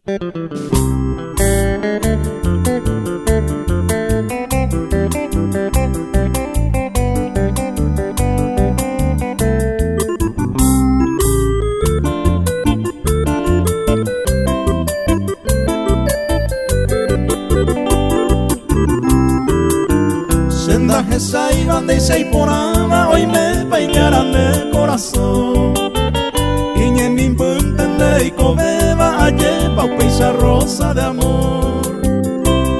Che ndahesáiva ndéicha iporãva oimépa ijára nde korasõ. Iñemimbýnte nde reikovéva ajépa upéicha rosa de amor.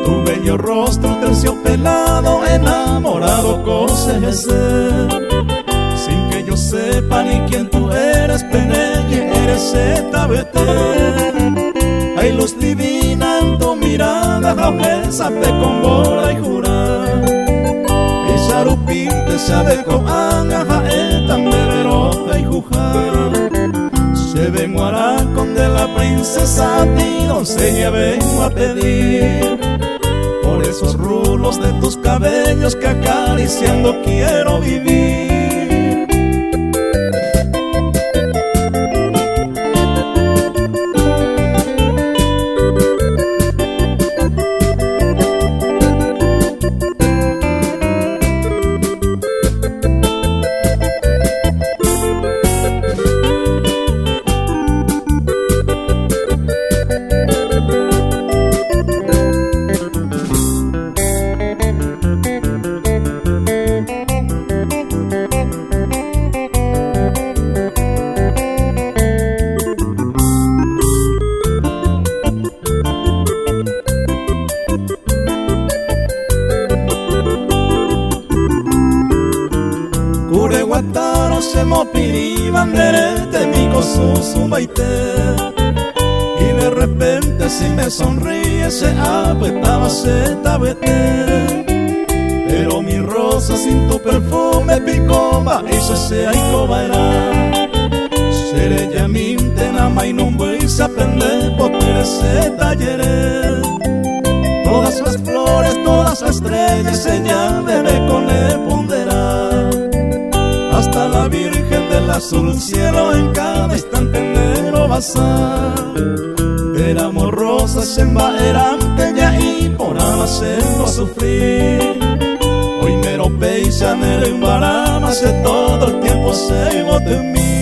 Tu bello rostro terciopelado enamorado cose hese. Sin que yo sepa ni quién tú eres, peneñe eres ZBT. Hay luz divina en tu mirada, jamesape con bola y jurar. Ella rupinte sabe ko'ág̃a ha'éta ndéve rohayhuha. Chéve g̃uarã con de la princesa a ti doncella vengo a pedir. Por esos rulos de tus cabellos que acariciando quiero vivir. Kureguatárõ chemopirĩva nderete miko susumbaite. Y de repente si me sonríes che apytáva che tavyete. Pero mi rosa sin tu perfume piko mba'éicha che aikova'erã. Che rejamíntena mainumbýicha pende potýre che tajere. Todas las flores, todas las estrellas ella bebé con el ponderar. Hasta la Virgen del azul cielo en cada instante negro bazar. Éramos rosas chemba'erãnte ja'iporãva che sufrir. Oimérõ péicha ne rymbarãma che todo el tiempo che yvotymi.